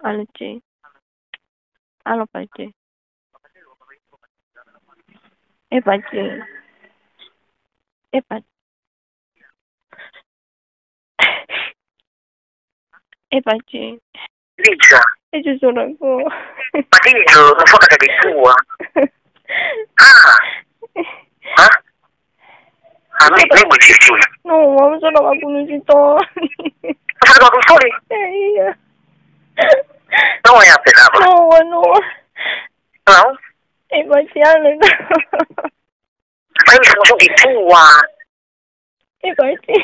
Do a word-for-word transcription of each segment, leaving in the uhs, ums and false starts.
Alo, Ci. Alo, Pace. Eh, Pace. Eh, Pace. Eh, Pace. Liza. Eh, jujur aku. Pati itu, apa kata dia tua? Ah. Hah? Ami, ini bucin, cuy. No, mama sudah aku nuju to. Masa aku sorry? Eh, iya. No, ya, apa? No, no. Halo? Eh, Pace, alo. Ayo, bisa masuk di tua. Eh, Pace.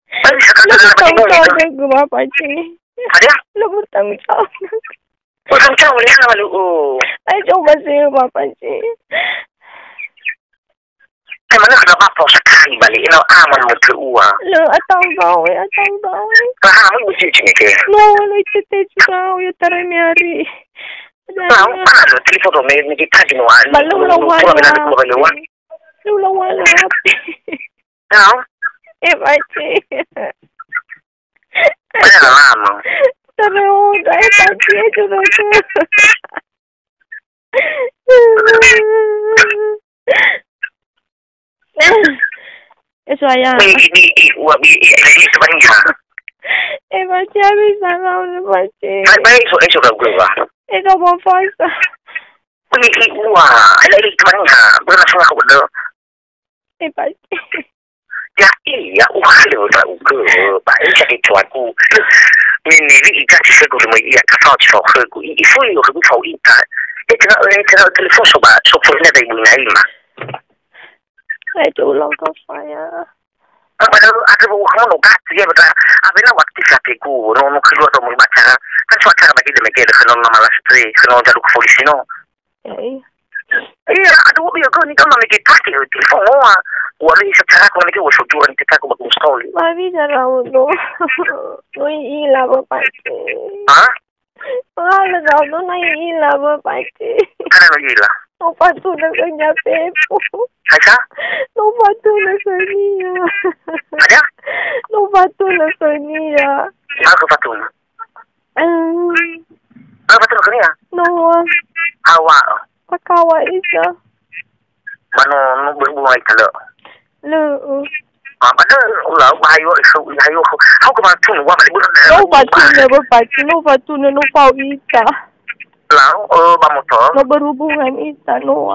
Ayo, bisa kasih Lo dalam bertanggung hatimu, jawab gitu. Ke gua, Pace. Ada? Lo bertanggung jawab. Bertanggung jawab, ya, lalu, oh. Ayo, coba sih, Bapak, Pace. Eh, mana kena apa sekali balik? Ini aman mutu uang. Lo, atau bau, ya, atau bau. Paham, lu cuci, ke? No, lo, itu teh juga, ya, tarai hari. Tahu, ah, lo, telepon tuh, me, me, kita di luar. Belum, lo, lo, lo, lo, lo, lo, lo. Lu lo walo api. Tahu? Eh, Pace. Mana lama? Terus, eh, Pace, terus. Eh, suaya. Ini, ini, ini, uang, ini, ini, ini, sebenarnya. Eh, Pace, habis salah, udah, Pace. Baik, baik, so, eh, sudah gue, Pak. Eh, kau mau puasa? Ini, ini, uang, ini, ini, sebenarnya. Bukan salah, udah. Eh, Pace. Ya, iya, uhalö ndra'ugö, ba eza dituagu. Me niwi'i gati khögu lö möi ia, ka fao zi fao khögu. I, ifuli khögu fao ita. E, tenga, e, tenga telefon so ba, so fuli na da ibu ina ima. Saya ulang ka saya. Ba, ba, ada bu, kamu no gati ya, ba, awena waktu sa tegu, no, no, kedua do möi ba acara. Kan so acara ba gede mege, khö no na malas tre, khö no jalu ke polisi no. Ya, iya. Iya, aduh, iya, kau ni kan mami kita ke, telepon ngoa. Wali secara kau ni ke, wah, sujud ni kita, aku bagus sekali. Mami dah tahu, no. No, ila, Bapak. Hah? Wah, dah tahu, no, na ila, Bapak. Karena no ila. No, patu dah kerja pepo. Aisyah? No, patu dah kerja. Ada? No, patu dah kerja. Apa patu? Eh. Apa tu kania? No. Awak. Pakawa isa. Mano, no berhubungan itu lo. Lo. Ah, pada ulah, bahayo, bahayo. Aku bantu, wah, balik bulan. No, patu, no, patu, no, patu, no, no, pau ita. Lau, eh, ba motor. No berhubungan ita, no.